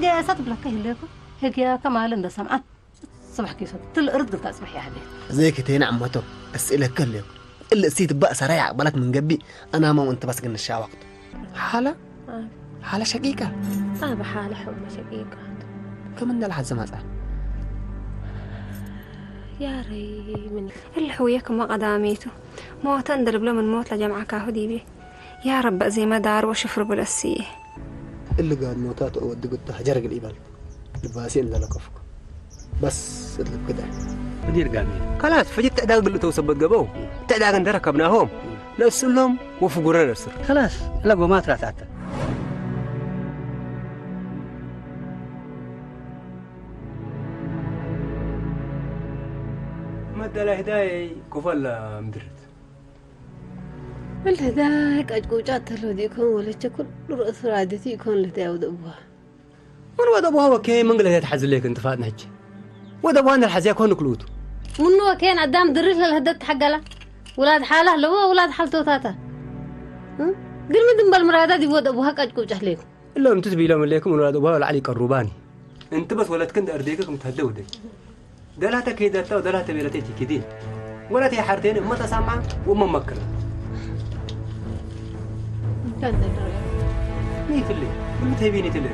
ገሳ ትብለካ ይህልየኩ። ህግያ ከማል እንደሰምዓት ጽባሕ ኪሶት ትል እርድ ግልታ ጽባሕ ያህልየት። ዘይክቴና ዓመቶ እስእለከ ኣለኩ። እል እሲ ትባእ ሰራይ ዓቅባላት ምን ገቢ ኣናማው እንተ ባስ ግን ሻዋቅት። ሓላ ሓላ ሸቂቃ። ኣበ ሓላ ሕማ ሸቂቃ። ከም እንደልሓት ዘማጻ። ያረይ ምን እልሕውየ ከማ ቀዳሜቱ ሞተ እንደልብሎ ምን ሞት ለጀምዓ ካሁ ዲቤ። يا رب زي ما دار وشفر بالأسية. اللي قاعد موتات أو الدقت تحجر الإبل. لباسين ذا لكفك. بس اطلب كده. مدير قال لي. خلاص فجيت تعداق قلت وسبت قبو. تعداق اندرك ابناهم. لا السلم وفقورنا السر. خلاص. لا قومات لا تعتا. ما ادى له هدايا كفل مدرت. الهدايا قاج قوجات تلو دي يكون ولا تشكل رؤس رادتي يكون الهدايا ودبوها. من ودبوها وكي من قلت يتحز لك انت فاتنا هيك. ودبوها أنا الحزية كون كلوت. منو وكين قدام دريس للهدد تحقلا. ولاد حاله لو ولاد حالته تاتا. ها؟ قل من دم بالمرادة دي ودبوها قاج قوجات ليكم. إلا أنت تبي لهم ليكم ولاد أبوها ولا علي قرباني. أنت بس ولد كنت أرديك كنت هدودي. دلاتك هي دلتا ودلاتة بيرتي تكدين. ولا تي حرتين ما تسمع وما مكر. كان دلتا. نيتلي. كل تهيبي نيتلي.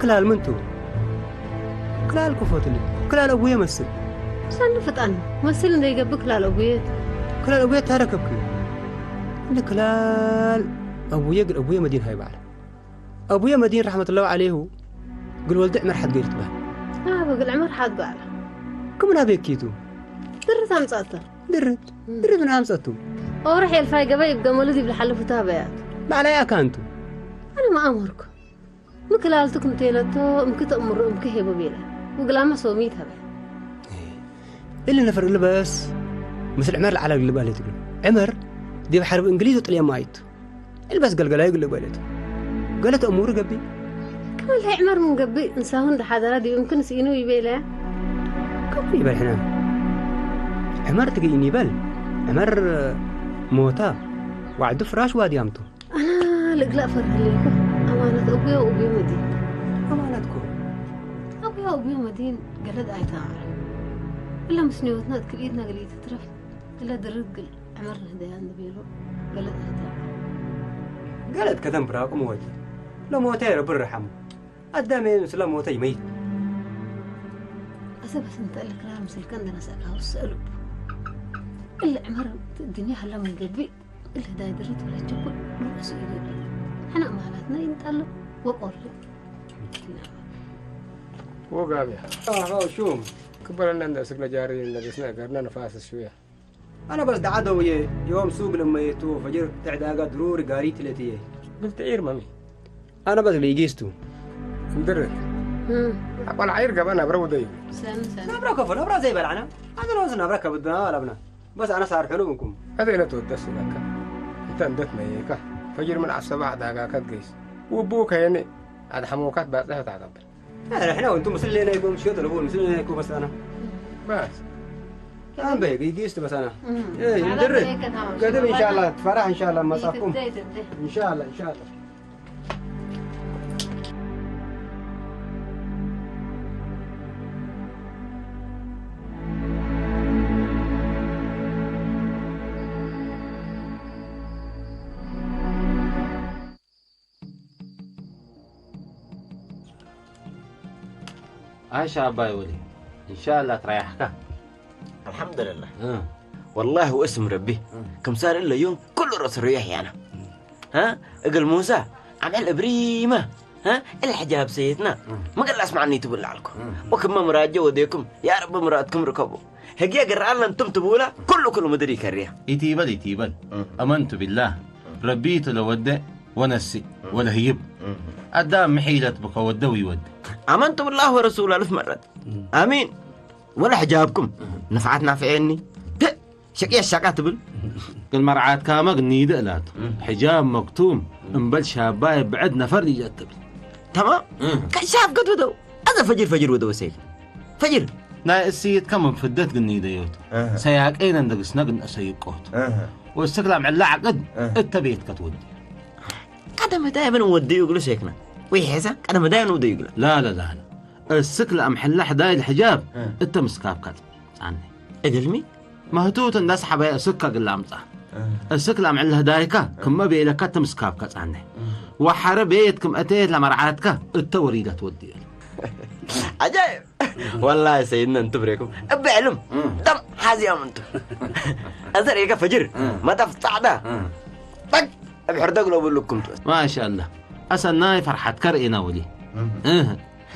ክላል ምንቱ? ክላል ክፎትኒ። ክላል ኣቡየ መስል። ሳንዱ ፍጣን መስል እንደይገብእ ክላል ኣቡየ። ክላል ኣቡየ ታረከብክ። እንደ ክላል ኣቡየ ግን ኣቡየ መዲን ሃይ በዓል። ኣቡየ መዲን ረሕመቱላሂ ዓለይሁ ግን ወልዲ ዕመር ሓድገ ይትበሃል። ኣበ ግን ዕመር ሓድገ ኣላ። ክምን ኣበይ ኪቱ? ድርት ኣምጻእታ። ድርት? ድርት ምን ኣምጸቱ? ኦርሕ ኤልፋይ ገበይ ይብገመሉ ዲብል ሓለፉ ታበያት። ባዕላይ ኣካንቱ። ኣነ ማኣመርኩ። ምክላልቱ ክምቴለቶ እምኪ ተእምሮ እምኪ ሄቦ ቤለ። ውግላመ ሶሚ ተበ። እሊ ነፈር እሊ በስ ምስል ዕመር ለዓላ ግልባል ትብል። ዕመር ዲብ ሓርብ እንግሊዝ ወጥልያ ማይቱ። እልበስ ገልገላዩ ግልባል ቱ። ገለ ተእምሩ ገቢ። ከመል ዕመር ምን ገቢ እንሳሁን ደሓደራ ዲብ እምክን ስኢኑ ይቤለ። ከምን ይበል ሕና። ዕመር ትግይን ይበል። ዕመር ሞታ ዋዕዱ ፍራሽ ዋድያምቱ። ኣና ልግላእ ፈርህ ለይኩ። ኣማነት ኣቡዮ ኣቡዮ መዲን። ኣማነትኩ። ኣቡዮ ኣቡዮ መዲን ገለድ ኣይተማዕረ። እላ ምስ ነዮትና እትክልኢትና ገሊእ ትትረፍ። እላ ድርግል ዕመር ንህደያ እንብየሎ ገለድ ኣይተማዕረ። ገለድ ከተም ብራቁም ወጅ። ለሞተ ረብር ረሐሙ። ኣዳም ምስላ ሞተ ይመይት። ኣሰ በስ እንተ እልክላ ምስልከ እንደነሰእካ ውስእሉ። እለ ዕመር ድንያ ሀላ ምን ገቢ እለ ዳይ ድርት ወለችኩ ርኡስ ይገቢ። ሕና ማላትና ይንጣሎ ወቆሉ። ወጋብያ። ኣዎ ሹም። ክበረና እንደ ስግለ ጃሪ እንደ ደስና ገርና ንፋስ ሽውያ። أنا بس دعا دوية يوم سوق لما يتو فجر تعداقة ضروري قاري تلاتية. قلت عير مامي. أنا بس ليجيستو. ندرت. أقول عير قبل نبرة ودي. سن سن. نبرة كفو نبرة زي بلعنا. هذا لو زنا بركة بدنا ولا بنا. بس أنا صار حلو منكم. هذا إلى تودس لك. أنت أندت ميكا. فجر من عصبة داقا كتقيس. وبوك يعني. عاد حموكات بعد لها تعقبل. لا، إحنا وأنتم مسلينا يكون مشكلة الأول، مسلينا يكون بس أنا. بس. أنا بيك، يجيست بس أنا. إيه، على يندرت. هيك أنا قدم إن شاء الله، فرح إن شاء الله، ما صافكم. إن شاء الله، إن شاء الله. عاش عباي ولي. إن شاء الله تريحك. الحمد لله. آه. والله واسم ربي. آه. كم صار إلا يوم كل رأس ريح يعني. ها؟ اقل موسى. عمل إبريمة. ها؟ الحجاب سيدنا. آه. ما قال أسمعني تقول لكم. آه. وكم مراجع وديكم. يا رب مراتكم ركبوا. هجي قرأ لنا أنتم تبولا. كل كل مدري كريه. إتيبل إتيبل. آه. أمنت بالله. ረቢ ተለወደ ወነስእ ወለህይብ። ኣዳም ምሒለት ብከወደ ወይወድ። ኣመንቱ ብላህ ወረሱል ኣልፍ መረት። ኣሚን። ወላ ሕጃብኩም ንፍዓት ናፍዐኒ። ሸቅያ ሻቃ ትብል። ግን መርዓትካ መግ ኒደ እላቱ። ሕጃብ መክቱም እምበል ሻባይ ብዕድ ነፈር ኒደ ትብል። ተማም። ከሻፍ ገድደው። ኣዘ ፈጅር ፈጅር ወደ ወሰይል። ፈጅር። ናይ እሲት ከመን ፍደት ግን ይደዮት። እህ። ሰያቄነ እንደግስነ ግን እሰይቆት። እህ። ወስክ ላም ዕላ ዓቅድ እህ። እተ ቤት ከትወዲ። ቀደም ህዳይ ምን ወዲኡ ይግሉ ሴክና። ወይ ሄዛ ቀደም ህዳይ ምን ወዲኡ ይግሉ። ላ፣ ላ፣ ላ፣ ላ። እስክ ላም ሕላ ሕዳይ ልሕጃብ እህ። እተ ምስካብ ካት ጻነ። እግልሚ? ማህቱት እንዳስ ሓባያ እስክ ከግላ ኣምጻ። እህ። እስክ ላም ዕላ ህዳይካ ክመ ቤለካ እተ ምስካብ ካት ጻነ። እህ። ወሓረ ቤት ክም እተየት ለመርዓትካ እተ ወሪዳ ትወዲኡ። ዓጃይብ። ወላሂ ሰይድና እንቱ ብሬኩም እብዕልም እም። ደም ሓዚኦም እንቱ። እዘ ርኢከ ፈጅር እም። መጠፍ ጻዕዳ እም። ጠቅ እብ ሕርደግ ለብሉኩም ትወስ። ማሻአላህ። ኣሰናይ ፈርሓት ከርእና ወሊ። እም። እህ።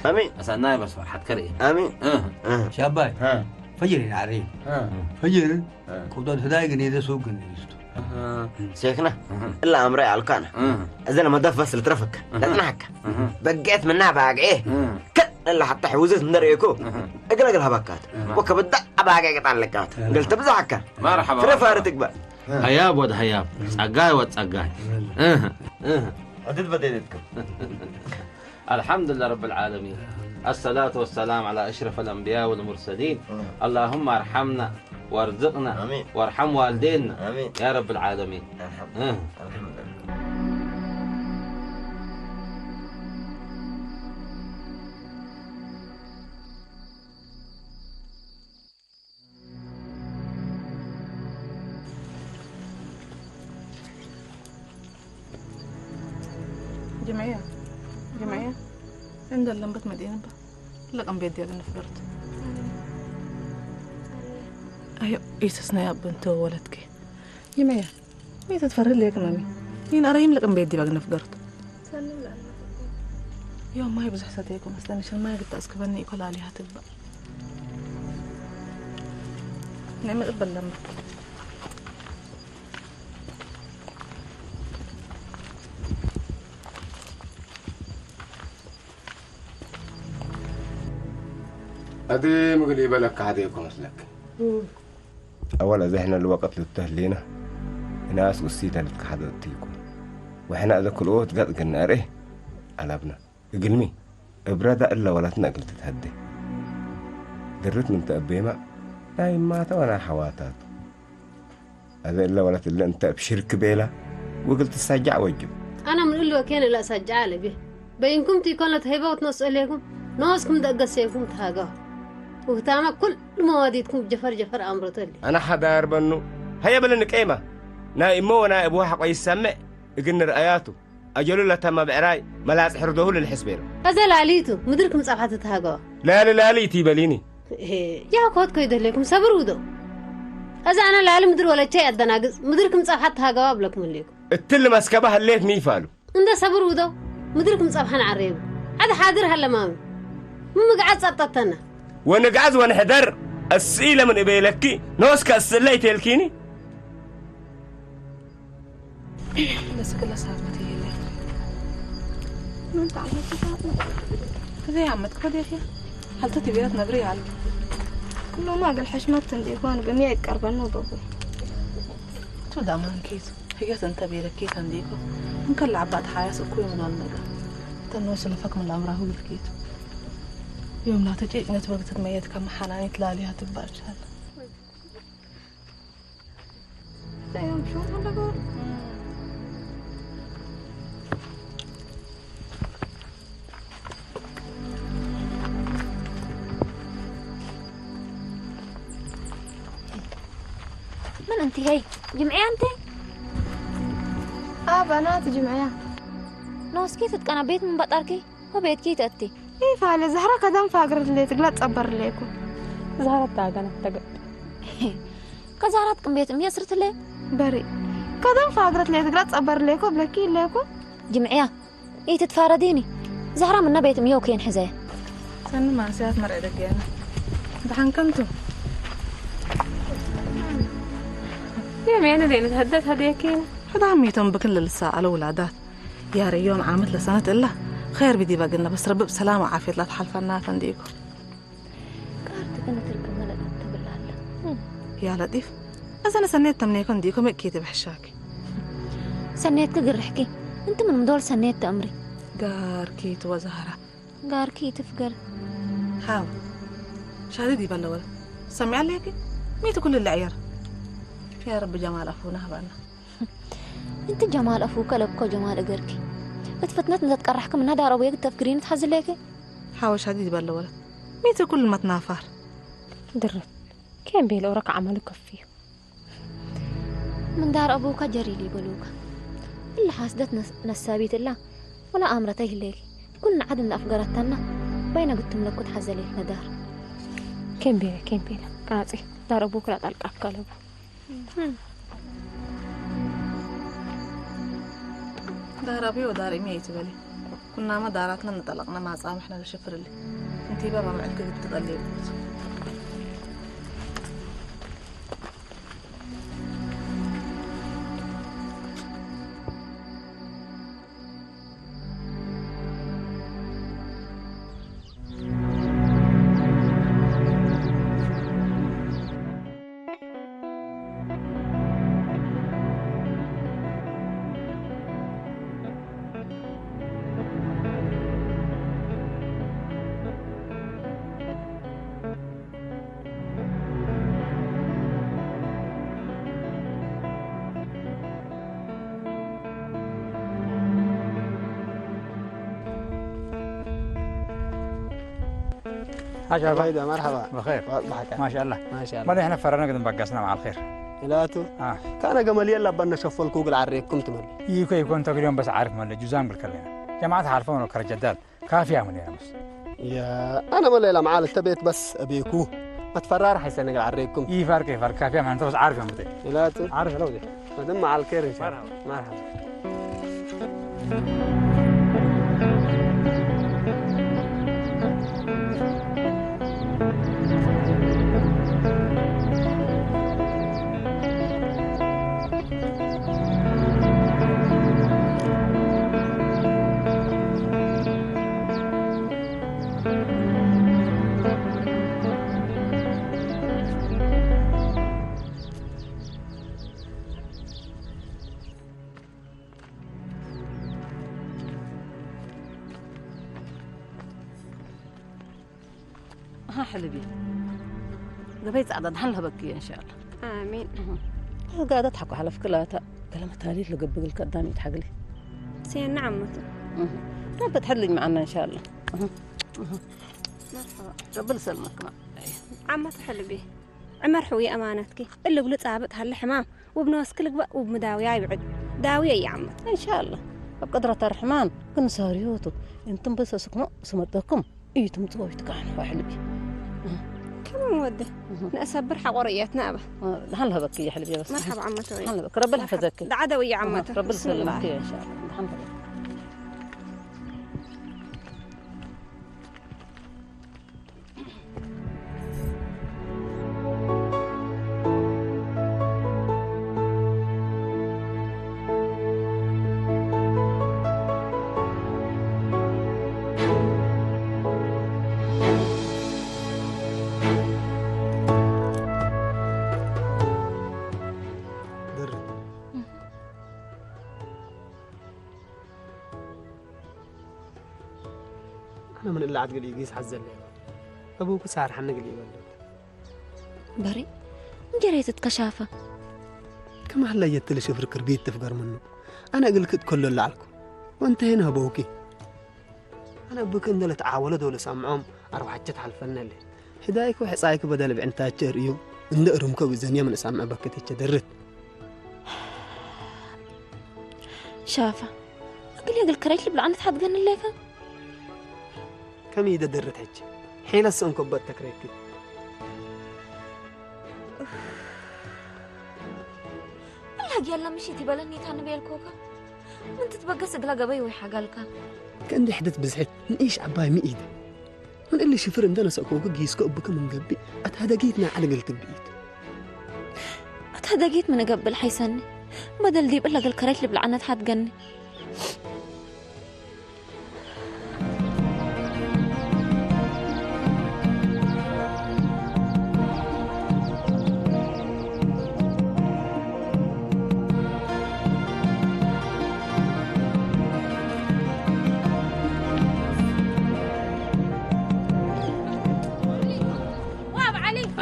ኣሚን። ኣሰናይ በስ ፈርሓት ከርእና። ኣሚን። እህ። እህ። ሻባይ። እህ። ፈጅር ኢና ዓሪ። እህ። ፈጅር። እህ። ቁብጦት ህዳይ ግን ይደ ሱቅ ግን ይስቱ። እህ። ሴክና እህ። እላ ኣምረ ኣልካና። እህ። እዘ ለመደፍ በስ ልትረፈካ። እህ። ለጽናሕካ። እህ። በግዕት ምና ባግዔ። እህ። ከ እላ ሓታ ሕውዘት እንደርእየኮ። እህ። እግለ እግል ሃባካት። እህ። ወከብዳ ኣባገ ገጣለካት። እህ። እግል ትብዛሓካ። መርሓባ፣ ፍረ መርሓባ። ፋሪ ትግባእ። ሃያብ ወድ ሃያብ፣ ጸጋይ ወድ ጸጋይ። እህ። እህ። ዕድል በደለትኩም። الحمد لله رب العالمين. الصلاة والسلام على أشرف الأنبياء والمرسلين. اللهم ارحمنا وارزقنا آمين. وارحم والدينا آمين. يا رب العالمين. الحمد. آه. الحمد لله. ጅምዕያ፣ ጅምዕያ፣ እንደለን በት መዲና ባ ለቀም ቤት ዲያ ገነፍ ገርት። ኣዮ ኢየሱስ ናይ ኣበንቶ ወለትኪ። ጅምዕያ፣ ወይ ተትፈርህ ለየክ ማሚ። ይን ኣረይም ለቀም ቤት ዲባ ገነፍ ገርት። ዮም ማይ ብዙሕ ሰተይኩም ኣስተንሽን ማይ ግታ እስክበኒ ኢኮ ላሊሃ ትባእ። ናይ መጽበል ለምበር። أدي مقلي بالك هذه يكون مثلك. أول أذهنا الوقت للتهلينا. ناس وسيتا لتكحد تيكو. وإحنا أذا كل وقت قد قلنا أريه. ألابنا. እግልሚ፣ እብረዳ እለ ወላትና እግል ትትሀዴ። ድርት ምን ተአቤማ፣ ናይ እማተ ወናይ ሐዋታት። አዘ እለ ወለት እለ እንተ እብ ሽርክ ቤላ፣ ወእግል ትሳጃዕ ወጅብ። አነ ምን እሉ ወኬን እለ አሳጃዕ አለቤ። በይንኩም ቲኮን ለተሄበ ወትነስኦ ሌኩም፣ ኖስኩም ደአገሰይኩም ተሃገዋ። ውህታመ ኩሉ መዋዲትኩም ጀፈር ጀፈር አምሮተ እሊ። አነ ሐዳር በኑ፣ ሀየ በለኒ ቀይማ። ናይ እሞ ወናይ እብዋ ሐቆ ይሰምዕ፣ እግል ንርአያቱ። አጀሉ ለተመ ብዕራይ መላጽ ሕርዶሁ ልልሕስ ቤሎ። አዘ ላሊቱ ምድር ክም ጸብሐት ትሃገዋ። ላሊ ላሊ ኢቲ በሊኒ። እሄ፣ ያኮት ኮይደሌኩም ሰብር ውዶ። አዘ አነ ላሊ ምድር ወለቻይ አደናግጽ ምድር ክም ጸብሐት ትሃገዋ እብለኩም እሌኩም። እትል መስከባ ህሌት ኒፋሉ። እንደ ሰብር ውዶ ምድር ክም ጸብሐን ዓሬቡ። ዐድ ሓድር ሀለማሚ። ምምግዓዝ ጸብጠተና። ወንግዓዝ ወንሕደር እስኢ ለምን እቤለኪ ኖስከ እስእለ ኢቴልኪኒ። ለስክለ ሳመት ይሄለ። ምን ታመት ታመት? ከዚህ አመት ከደፊያ። ሀልተት ቢያት ነብሪ አለ። ኩሉማ እግል ሕሽመት እንዲኮን ግን ይቀርበን ነው በቡ። ቱ ዳማን ኬት ህየት እንተ ቤለኬት እንዲኮ እንከል ለዓባት ሓያስ እኮ ይምናል ነገር። ተኖ ስለፈክ ምን ለአምራሁ ብልኬቱ። ዮም ላተ ጨጭነት ወቅት መየት ከመሓናኒት ላሊያ ትባል ቻለ። من أنت هاي؟ جمعية أنت؟ آه، بنات جمعية. نوسكي تتقنا بيت من بطاركي؟ وبيت كي تأتي؟ إيه فعلي، زهرة كدم فاقر اللي تقلت أبر ليكو. زهرة تاقنا تقلت. كزهرة تقم بيت أمي أسرت لي؟ بري. كدم فاقرت لي تقلت أبر ليكو، بلكي ليكو. جمعية. إيه تتفارديني؟ زهرة من نبيت أمي وكين حزايا. سن ما سيات مرعي دقينا. دحن كنتو. يا مينا دين تهدت هديكينا. حدا عميتهم بكل الساعة الأولى دات. يا ريون عامت لسنة إلا خير بدي بقلنا، بس رب بسلامة وعافية لا تحلفنا فنديكو. كارت كنا تركب ملأ تبلالة. يا لطيف، أزا أنا سنيت تمنيكم ديكم كيتي بحشاكي. سنيت كقرحكي، أنت من مدول سنيت أمري. قار كيت وزهرة. قار كيت فقر. حاول. شديد يبلغ. سمع عليك؟ ميت كل العيار. يا رب جمال عفونا هبانا. انت جمال افوك لك جمال اجرك. اتفتنت انت تقرحك من دار ابوك تفكرين تحزليك. حاوش شديد يبلغ. ميت كل ما تنافر. ድርት ከም ቤለ ኦረካ ዓመሉ ከፍዩ من دار ابوك جري لي بلوك. الا حاسدت نس- نسابيت الا ولا امرته ليك. كل عدن افقرتنا بين قلت ملكوت حزلي لدار. ከም ቤለ ከም ቤለ ቃጺ ዳር ኣቦ ክላ ጣልቃ ኣካለቡ ዳር ኣቢ ወዳር እሚ ኣይትበሊ። ኩናማ ዳራትና ንጠለቕና ማጻምሕና ንሽፍርሊ። እንቲባ ማምዕል ክግድ ትቐልየልኩት። حاج عبيدة، مرحبا. بخير. ما شاء الله. ما شاء الله. ما احنا فرنا قد بقسنا مع الخير. إلاتو. آه. كان قمل يلا بنا شفل كوغل عريكم تمل. يكو يكون تقريبا بس عارف مال جزام قال كلنا. جماعة عارفون وكر جدال. كافية من هنا بس. يا أنا ما ليلة معال التبيت بس أبيكو. ما تفرار حيسا نقل عريكم. يفرق يفرق كافية من أنت بس عارف يا متي. إلاتو. عارف لو دي. مدام مع الخير إن شاء الله. مرحبا. مرحبا. ها حلبي. قبيت عدد هل هبكي إن شاء الله. آمين. قاعدة تحكوا على فكرة. قال ما تالي لقبل الكدام يتحقلي. سينا عمته. ما بتحلي معنا إن شاء الله. مرحبا. قبل سلمك ما. عمته حلبي. عمر حوي أمانتك. اللي قلت عابت هالحمام. وبنوسك لك وبمداوي يبعد. داوي يا عمته. إن شاء الله. بقدرة الرحمن. كن ساريوتو. انتم بس سكنوا سمدكم. إيه تمتوا يتكحن واحد بي. كم مودة. نأسبر حق ورقياتنا أبا. هل هبك يا حلبي بس. مرحبا عمته. هل هبك رب الحفظك. دعدة ويا عمته. رب السلامة إن شاء الله. الحمد لله. أنا من اللي عاد قلي قيس حزل لي. أبوك سار حنا قلي يبلد. بري. جريت تكشافة. كما هلا يتلش يفرك رقيت تفقر منه. أنا قلت كل اللي عليكم. وانتهينا أبوكي. أنا بك إن دلت عاولة دول سامعهم أروح حجة حلفنا لي. هدايك وحصايك بدل بعن تاجر يوم. إن أرمك وزنيا من سامع بكتي تدرت. شافة. أقول يا قل كريت لي بالعنة حد قال لك. كم يدا درت حج. حين السون كبت تكريتي. الله يلا مشيتي بلني تاني بيل كوكا. من تتبقى سقلا قبي ويحقلك. كان دي حدث بزحت. نعيش عباي مي إيدي. من اللي شفر عندنا سأكوكا جيسكو أبوك من قبي. أتهدى جيتنا على قلت بيت. أتهدى جيت من قبل حيسني. بدل دي بلا قال كريت لي بالعنة حد قني.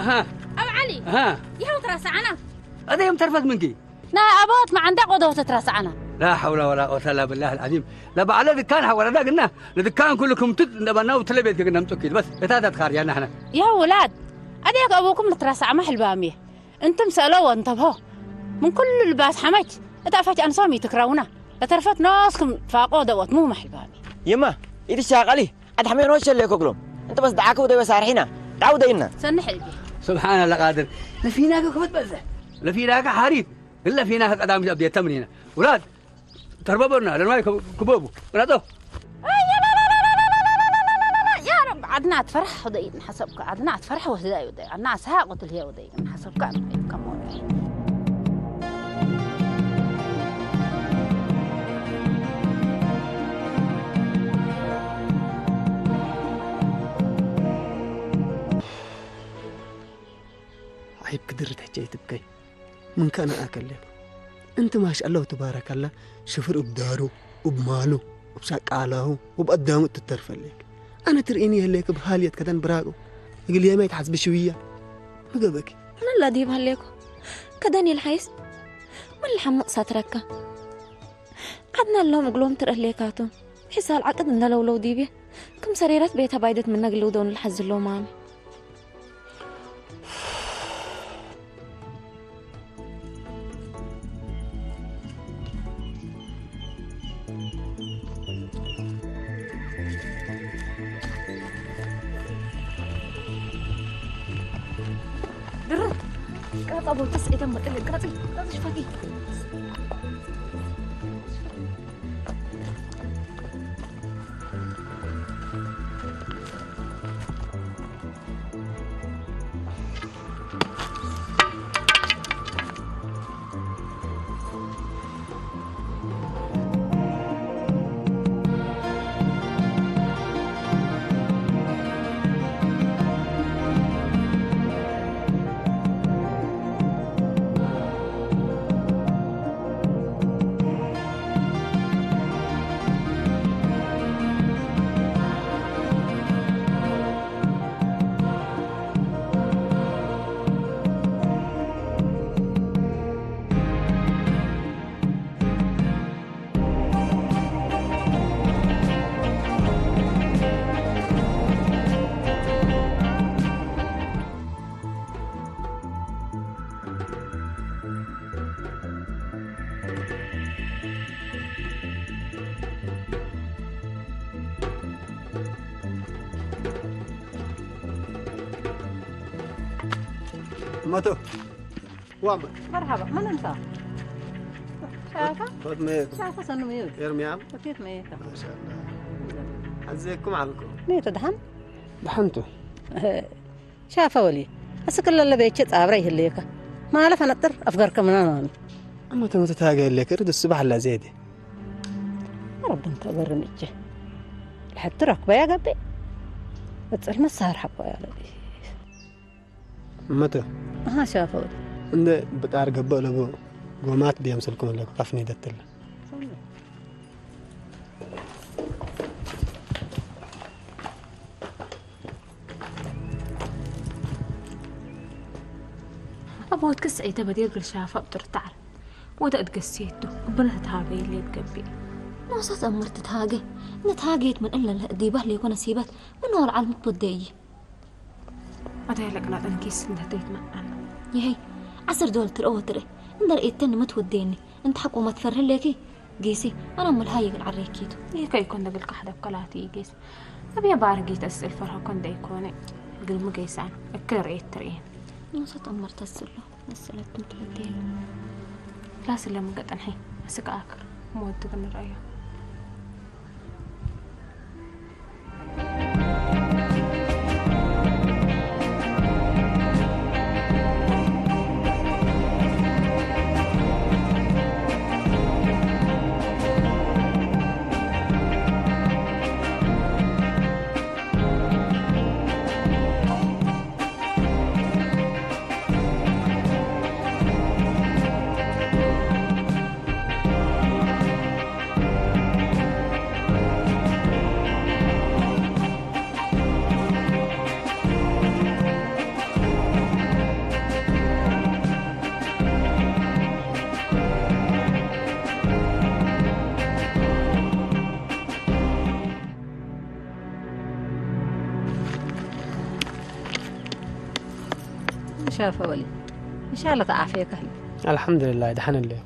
ها. أبو علي. ها. يهو ترى سعنا. هذا يوم ترفد منك. نا أبوت ما عنده قدوة ترى سعنا. لا حول ولا قوة إلا بالله العظيم. لا بعلى دكان حول هذا قلنا. لدكان كلكم تد نبنا وتلبيت قلنا متأكد بس. إتاتا تخار يا نحن. يا ولاد. أديك أبوكم لترى سعما حلبامي. أنتم سألوا وانتبهوا. من كل الباس حمج. أتعفت أنصامي تكرونا. لترفت ناسكم فاقوا دوت مو محلبامي. يما، إذا شاغلي. ኣድሓሜኖ ሸሌ ኮግሎም እንተ በስ ደዓከ ውደይ በሳርሒና ደዓ ውደይና ሰንሕ እልቢ። سبحان الله قادر. لفيناك كبت بزه. لفيناك حريف. إلا فيناك قدام يبدي تمرينا. ولاد، ترببنا لنواي كبوبو. ونطو. يا رب عدنا تفرح ودي حسبك عدنا تفرح وهداي ودي عدنا سهاق وتلهي ودي حسبك كم عيب كدرت حجي تبكي. من كان أكل لك؟ أنت ما شاء الله تبارك الله، شفر أبدارو، أبمالو، أبساق آلاهو، وبقدامو تترفل لك. أنا ترئيني هليك بحالية كدن براقو. يقول لي ما يتحس بشوية. مقبك. أنا لا ديب هليكو. كدن يلحيس. من الحمق ساتركا. عدنا اللوم قلوم ترقليكاتو. حسال عقد إن لو لو ديبي. كم سريرات بيتها بايدت من نقل ودون الحز اللومامي. ድርት ቀረጻ ቦልትስ ኤደም መጥል ቀረጺ ቀረጺ ሽፋጊ መቶ ዋማ መርሓባ መን እንታ ሻፋ በት መየት ሻፋ ሰኑ መየት ኤርሚያም በኬት መየት ما شاء الله عزيكم عنكم ميت دحن دحنتو ሻፋ ወሊ ኣስክለለ ቤቸ ጻብራ ይህልየካ ማለፍ ኣነጥር ኣፍጋርከ ምናናኑ እሞ ተመተ ታገ የለ ክር ድስ ባሕላ ዜዲ ረብን ተገርም እጀ ለሐቲ ረክበያ ገቤ እጽል መሳር ሐቆ ያለ እመተ ኣሃ ሻፈው እንደ ብጣር ገበእ ለቦ ጎማት ቢያም ስልኩም ኣለኩ ካፍኒ ደትለ ኣቦት ክስዒ ተበዲር ግልሻፋ ብጥርጣር ወደ እድገሴቱ እብነ ተታገይ ሌት ገቢል ናሳት ኣምር ተታገ ነታገየት ምን እለለ እዲባህ ሌኮ ነሲበት ምን ወር ዓልምት ወደይ ኣዳይ ለቅላጠን ኪስ እንተተይት መጣን ይሄ ዓስር ዶል ትርኦ ትርእ እንደ ርእየተን ምት ወደየኒ እንተ ሓቆማ ትፈርህ ሌኪ ጌሲ ኣና መልሃ ይግል ዓሬኪቱ ይከ ይኮን ደግል ካሕደብ ከላቲ ጌስ ኣብየ ባርጊ ተስእል ፈርሃኮ እንደ ይኮነ ግልሚ ገይሳን እከ ርእየት ትርእየን ናሳት ኣምር ተስሎ መሰለትም ትወደየ ላስ ለምገጠንሒ እስከ ኣክር መወድግ ንረእዮ ሻፈ በሊ። እንሻላ ተዓፍየካ ህል። ኣልሓምዱሊላህ፣ ደሓን ኣለኹ።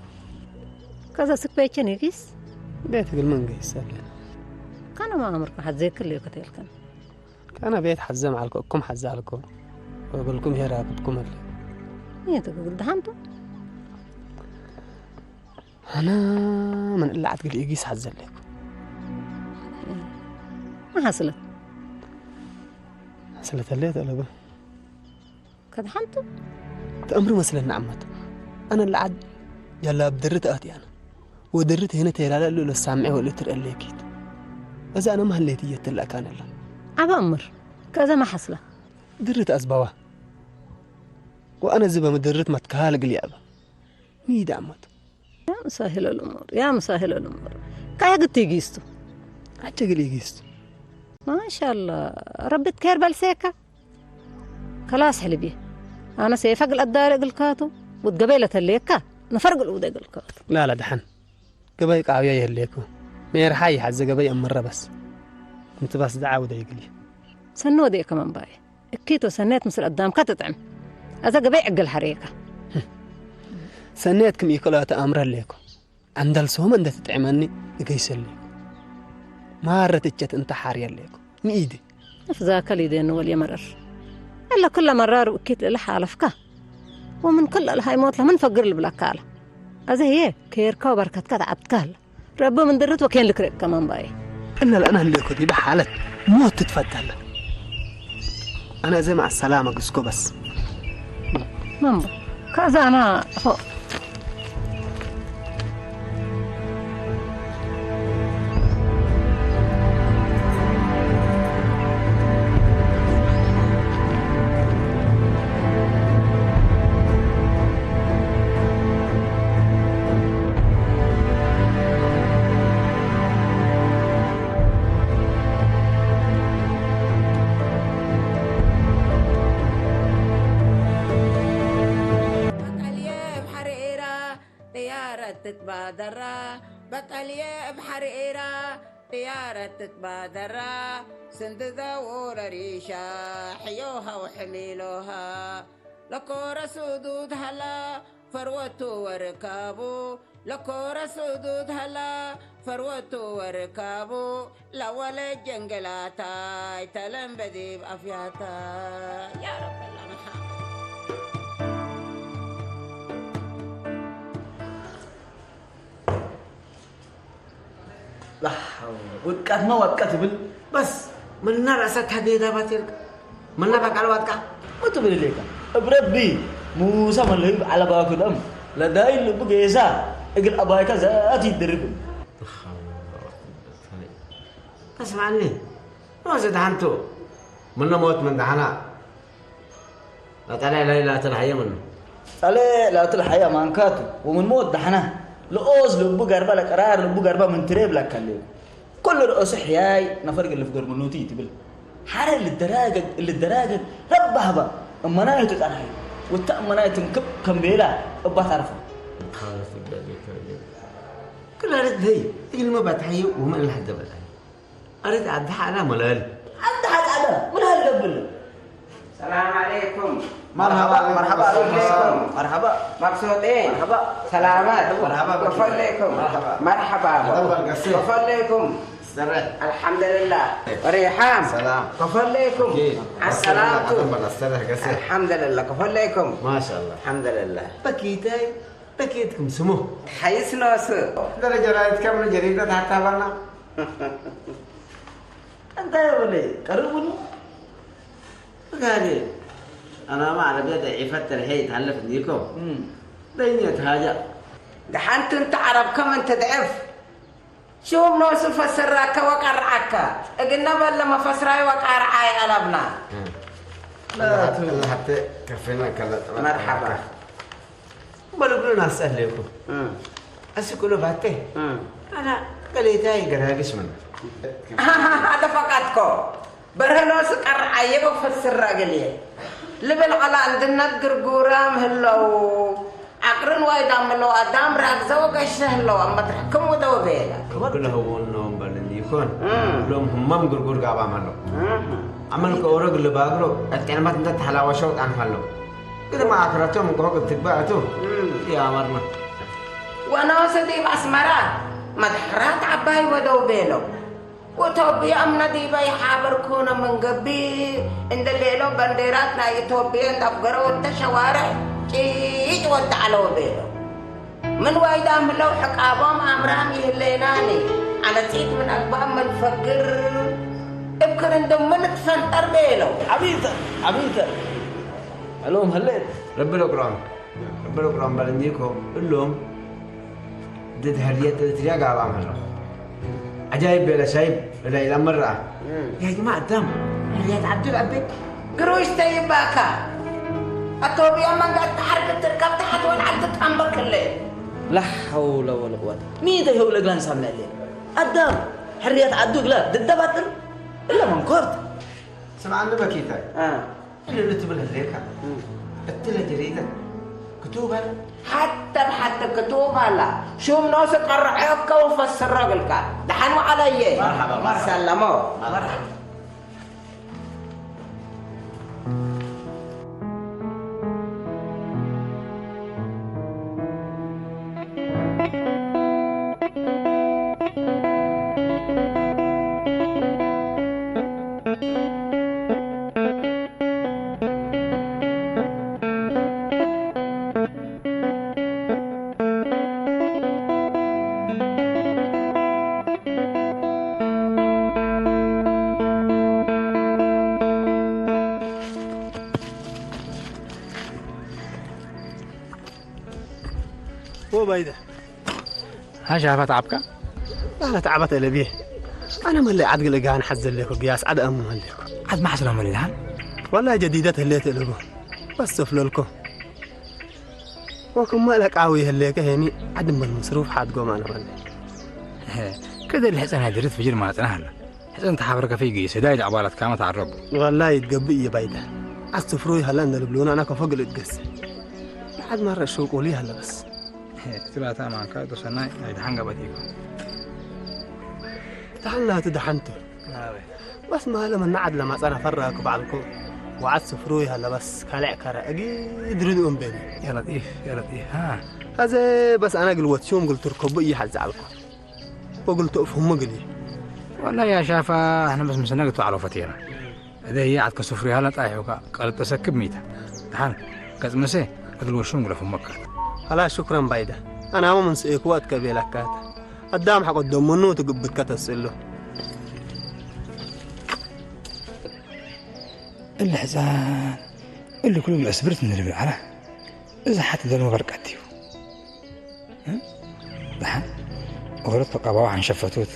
ከዛ ስክበይቸን ይጊስ? ቤት እግል መንገስ ኣለ። ካነ ማእምርካ ሓት ዘይክል እዩ ከተልከን። ካነ ቤት ሓዘም ኣልኮ፣ እኩም ሓዘ ኣልኮ። ወበልኩም ሄራ ክትኩም ኣለ። ይህ ትግግል ደሓንቱ? ኣነ ምን እላዓት ግል ይጊስ ሓዘ ኣለኩ። መሓስለት? ሓስለት ኣለ ተለበ። ከድሓንቱ? ተእምሪ መስለኒ ዓመት። ኣነ ለዓድ ያላ ኣብ ድሪ ተኣትያና። ወድሪ ተሄነ ተየላለ ሉ ለሳምዐ ወለ ትርአ ለኪት። እዛ ኣነ ማህሌት እየትላካነላ። ዓባ እምር፣ ከዘ መሓስላ። ድሪ ተኣዝባዋ። ወኣነ ዝበ ምድርት መትካል ግል ያዕባ። ሚዳ ዓመት። يا مسهل الأمور، يا مسهل الأمور. ካየ ግቲ ይጊስቱ? ኣቸ ግል ይጊስቱ? ማሻላ፣ ረቢ ትከር በልሰካ። ከላስ ሕልቢ። ኣነ ሰይፈ ግል ኣዳለ እግልካቱ፣ ውድ ገበይ ለተለየካ፣ ነፈር ግል ውደ እግልካቱ። ላላ ደሓን። ገበይ ቃብያ የህልየኩ። ሜርሓ ይሓዘ ገበይ እምረ በስ። ምትባስ ደዓ ውደ ይግል። ሰኒ ወደ ከመን ባይ። እኪቶ ሰኔት ምስል ኣዳምካ ትጥዕም። ኣዘ ገበይ ዕግል ሓርየካ። ሰኔት ክም ኢኮላ ተኣምረ ኣለኩ። ኣንዳል ሶመ እንደ ትጥዕመኒ እገይሰለኩ። ማረት እቸት እንተ ሓርየ ኣለኩ። ንኢዲ። እፍዛከ ሊደን ወልየ መረር። ኣለ ኩለ መራር እኪት እለ ሓለፍካ። ወምን ኩለ እለ ሃይሞት ለምን ፈግር ልብለካ ኣለ። ኣዘ ህየ ከየርካው በርከትካ ተዓብትካ ኣለ። ረቢ ምን ድርት ወኬን ልክረቅ ከማን ባይ። እነ ለአና ህሌኮ ዲበ ሓለት ሞት ትትፈተለ። ኣነ እዘ መዓ ሰላመ ግስኮ በስ። መምቦ፣ ከዛ ኣና ሆ። በቀልየ ብሓርዒራ ጥያረት ትትባደራ፣ በቀልየ ብሓርዒራ ጥያረት ትትባደራ፣ ስንድዘው ለሪሻ ሕዮ ሃው ሕሚሎሃ፣ ለኮረ ስዱድ ሃላ ፈርወቱ ወርካቡ፣ ለኮረ ስዱድ ሃላ ፈርወቱ ወርካቡ፣ ለወለ ጀንገላታ ይተለምበ ዲብ ኣፍያታ። ያ ረበላ መሓመድ። ላሓው ውድቀት ነው ወድቀት ይብል። በስ ምና ራሳ ታዴዳ ባቴልካ ምና ባቃል ዋጥቃ ምን ትብል ኢሌካ? እብ ረቢ ሙሳ መለዩ ዓለባኩ ደም ለዳይ ልቡ ጌሳ እግል ኣባይካ ዘኣት ይድርብ። ተስማዕኒ ኖ ዘድሓንቶ ምነ ሞት ምን ደሓና። ጸሌዕ ለይላ ትልሓየ ምኑ። ጸሌዕ ላትልሓየ ማንካቱ ወምን ሞት ዳሕና። ለኦስ ልቡ ገርባ ለቀራር ልቡ ገርባ ምን ትሬብ ላካሌ። ኩሉ ረኦሱ ሕያይ ነፈር ግልፍ ገርምኑቲ ትብል። ሓረ ልደራገግ ልደራገግ ረባህባ እመናይቱ ጸናሒ። ወታ እመናይትን ክብ ከም ቤላ እባ ታርፋ። ክላለት ደይ እግልመ ባትሓየ ወመን ለሕደበታየ። ኣረት ዓዲ ሓላ መለል። ዓዲ ሓላ መለል ገብር። ሰላም ዓለይኩም። መርሓባ፣ መርሓባ፣ መርሓባ። መርሓባ። መብሱጢ። መርሓባ። ሰላማት። መርሓባ። ከፈለይኩም። መርሓባ። መርሓባ። መርሓባ። ከፈለይኩም። ሰረ። ኣልሓምዱሊላህ። ሪሓም። ሰላም። ከፈለይኩም። ኦኬ። ዓሰላቱ። ኣተም በላ፣ ሰረ፣ ገሰ። ኣልሓምዱሊላህ። ከፈለይኩም። ማሻኣላህ። ኣልሓምዱሊላህ። በኪተይ፣ በኪትኩም ስሙ። ሓይስ ነሱ። ደረጃ ላይት ከም ጀሪዳ ታታባና። እንታይ በለ ቀርቡኒ። ጋዴ ኣናማ ዓረብያ ደዒፈት ተርሄ ይትሃለፍ እንዲኮ። እም። ደኛ ተሃጃ። ደሓንቲ እንተ ዓረብ ከም እንተ ድዕፍ። ሽውም ነሱ ፈስራከ ወቀርዓከ። እግነ በለ መፈስራይ ወቃርዓይ ኣላብና። እም። ላቱ። ላቱ። ላቱ። ከፊና ከለጥና መርሓባ። በልብሉ ናስአለይኩ። እም። ኣስኩሎ ባቴ። እም። ኣና ገሌታይ ገራግሽ ምን። ኣደ ፈቃድኮ። በርሀኖስ ቀር ኣየበ ፈስራ ገሌ። ልብል ቐላ እንድነት ግርጉራ ምህለው። ዓቅርን ዋይዳ ምለው ኣዳም ራግዘ ወገሸ ህለው ኣብ መድረሕክም ውደው ቤለ። ክብል ህውኖም በልን ይኮን። እም። ሎም ህማም ግርጉር ጋባም ኣለው። እም። ኣመል ከውረግ ልባግሮ፣ ዕጥቅዕልማት እንተ ተሓላወሸው ጣንፋለው። ግደ ማዕከራቶም እንኳ ክትግባእ እቱ እም። ያማርና። ወናወሰ ዲብ ኣስመራ መድሕራት ዓባይ ወደው ቤሎ። ወቶብያም ነዲበ ይሓበርኩነ መንገቢ እንደ ቤሎ በንዴራት ናይ ኢትዮጵያ እንዳፍገረ ወተ ሸዋርዕ ጭጭ ወተ ኣለወ ቤሎ። ምን ዋይዳ ምለው ሕቃቦም ኣምራም ይህሌናኒ። ዓለጺት ምን ኣግባብ ምን ፈግር እብክር እንደ ምን ትፈንጠር ቤሎ። ዓቢተ ዓቢተ ዕሎም ህሌት። ረቢ ለቁርኣን ረቢ ለቁርኣን በለኒ እኮ እሎም ድድ ህርየት ትሪያ ጋባም ህሎ። عجائب بلا شايب بلا إلى مرة. يا جماعة دم. يا تعبدوا الأبد. قروش تيباكا. التوبية من قد تحرك التركب تحت والعد تتأمبك الليل. لا حول ولا قوة. مين ده هو لقلان سامنا الليل؟ الدم. حرية عدو قلا. ضد بطل. إلا من كورت. ስምዓኒ በኪታይ። እ። እልል ትብል ህሌካ። እ። እትለ ጀሪደ ክቱብ ኣለ። ሓተ ብሓተ ክቱብ ኣላ። ሹም ኖስ ቀርዐካ ወፈስረ እብልካ። ደሓን ወዓለየ። መርሓባ፣ መርሓባ። ሰለሞ። መርሓባ። ወባይዳ። ሃሻ፣ ኣፋ ተዓብካ? ኣነ ተዓባት ኣለብየ። ኣነ መለይ ዓድ ገለ ጋን ሓዝ ዘለኩ፣ ግያስ ዓድ ኣሙ መለኩ። ዓድ ማሕስና መለይ ደሓን? ወላሂ ጀዲደት ህሌት እልጉ። በስ ተፍለልኩ። ወኩማ ለቃዊ ህሌከ ሄኒ ዓድ እምበል ምስሩፍ ሓድጎም ኣነ መለይ። ከደል ሕፀን ሃድርት ፍጅር ማፅና ሃላ። ሕፀን ተሓብረ ከፈይ ገይሰ፣ ዳይ ለዕባላት ካመ ተዓረቡ። ወላሂ ይትገብእ እየ ባይዳ። ዓድ ስፍሩ ይሃላ እንደልብሉና ኣና ከፎ ግልእት ገሰ። ለዓድ ማረ ሸውቆሉ ይሃለ በስ። ክትላታ ማንካ ዶሰናይ ናይ ደሓን ገበት ይኮ። ደሓን ናቱ ደሓንቱ። ናበይ? በስ ማለ መና ዓድ ለማጸና ፈራ ክባዕልኩ። ወዓድ ስፍሩ ይሃለ በስ ካልዕ ከረ እጊ ድርድኡም ቤኒ። ያ ለጢፍ፣ ያ ለጢፍ፣ ሃ። ሀዘ በስ ኣና ግልወት ሹም ግል ትርከቡ እየ ሓዛዕልኩ። ወግል ተእፍሁሙ ግል እየ። ወላ ያ ሻፋ፣ ኣነ በስ ምስና ግቱ ዓሎ ፈትየና። እደ እየ ዓድ ከስፍሩ ይሃለ ጣይሑካ ቀለብ ተሰክብ ሚታ። ደሓን፣ ገጽ ምሴ፣ እግል ወሹም ግለፉ መካት። ሀላ ሹክረን ባይዳ። ኣናሞ ምን ስእክዋ እትከቤላካታ። ኣዳም ሓቆት ደምኑ ትግብትካ ተስእሎ። እሊ ሕፃን፣ እሊ ኩሉ ብዕስብርት ንርብል ዓላ። እዚ ሓቲ ደልሞ በርቀት እዩ። እ? ደሓን፣ ኦሮት ተቃባዋ ሓንሸፈቱት።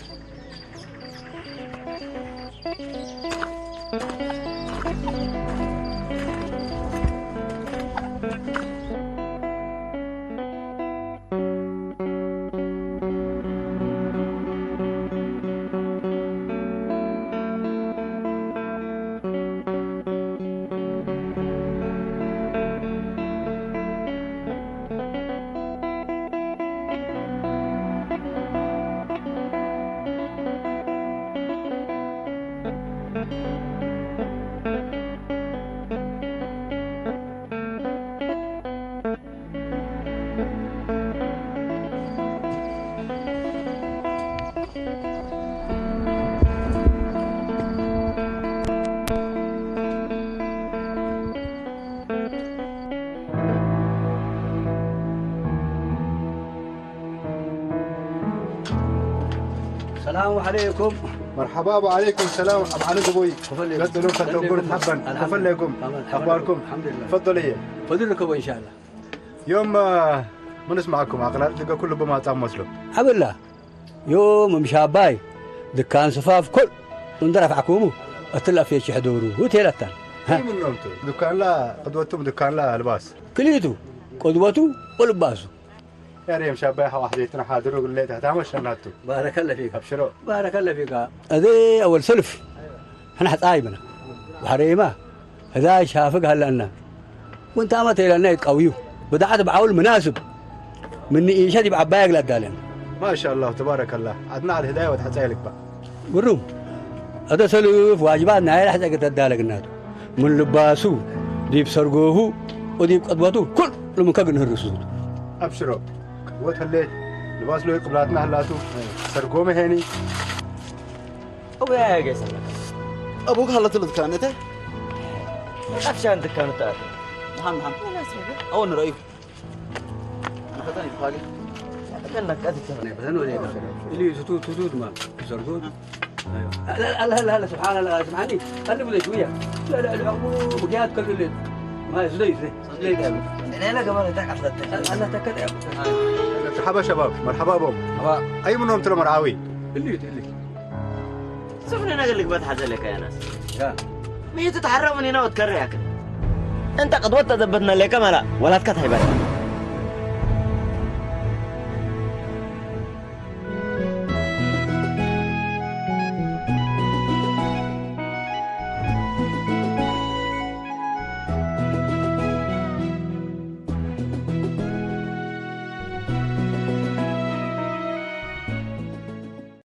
ሰላም ዓለይኩም። መርሓባ፣ ወዓለይኩም ሰላም። ኣብ ዓሊ ግቡይ። ከፈለይኩም። ቀጥሉ፣ ከተብሩ ከፈለይኩም። ሓበን። ኣልሓምዱሊላህ። ከፈለይኩም። ኣልሓምዱሊላህ። ኣኽባርኩም። ኣልሓምዱሊላህ። ፈضل እየ። ፈضل ከቦ ኢንሻኣላህ። ዮም፣ እ፣ ምን እስማዕኩም፣ ኣቕላል ድገ ኩሉ ብማጻ መስሎ። ዓብላ፣ ዮም፣ ምሻባይ፣ ድካን ስፋፍ፣ ኩል፣ እንደ ረፋዕኩሙ፣ እትላፍ የች ሕዱሩ፣ ሆቴል ኣታን። ሃ? ምኖምቱ፣ ድካንላ፣ ቅድወቱም ድካንላ ኣልባስ። ክሊቱ፣ ቅድወቱ፣ ወልባሱ። ያሬም ሻባይ ሓዋ ሕዘይትና ሓድሩ ግሌ ተሕታሞ ሸናቱ። ባረከለ ፊካ። ኣብሽሮ። ባረከለ ፊካ። እዚ ኣወል ሰልፍ ሕና ሕፃይ ብና። ባሕረይማ እዛ ሻፍግ ሃላና። ወንታማ ተይላና ይትቃውዩ። ብድዓት ብዓውል ምናስብ። ምን ኢሸት ይብ ዓባይ ኣግላ ኣዳለን። ማሻአላህ ተባረከላህ። ዓድና ዓድ ህዳይ ወትሐፃይ ልግባ። ግሩም። እተ ሰልፍ ዋጅባት ናይ ላሕፀ ከተዳለግናቱ። ምን ልባሱ ዲብ ሰርጎሁ ኦዲብ ቀድባቱ ኩሉ ምን ከግንህር ርሱ። ኣብሽሮ። ወተለ ልባስ ሎይ ቅብላትና ህላቱ ሰርጎመ ሄኒ። أبويا يا جيسان. أبوك هلا تلد كان أنت؟ عشان دكان التأكل. نعم نعم. أول نرأيه. أنا فتاني بخالي. كأنك قاعد تتفرج. اللي تتو تتو ما ሰርጎ። لا لا لا لا سبحان الله سبحاني. خلي بده شويه. لا لا لا مقياد كل اللي ما زدي زدي. أنا لا كمان أنت عفلت. الله تكل يا ابو. مرحبا شباب، مرحبا بهم. أي منهم ترى مرعاوي؟ اللي اللي. سمعنا نقول لك بتحزن لك يا ناس. يا. مين تتحرم من هنا وتكرهك؟ أنت قد وطت ذبتنا لك ملا ولا تكتحي بس.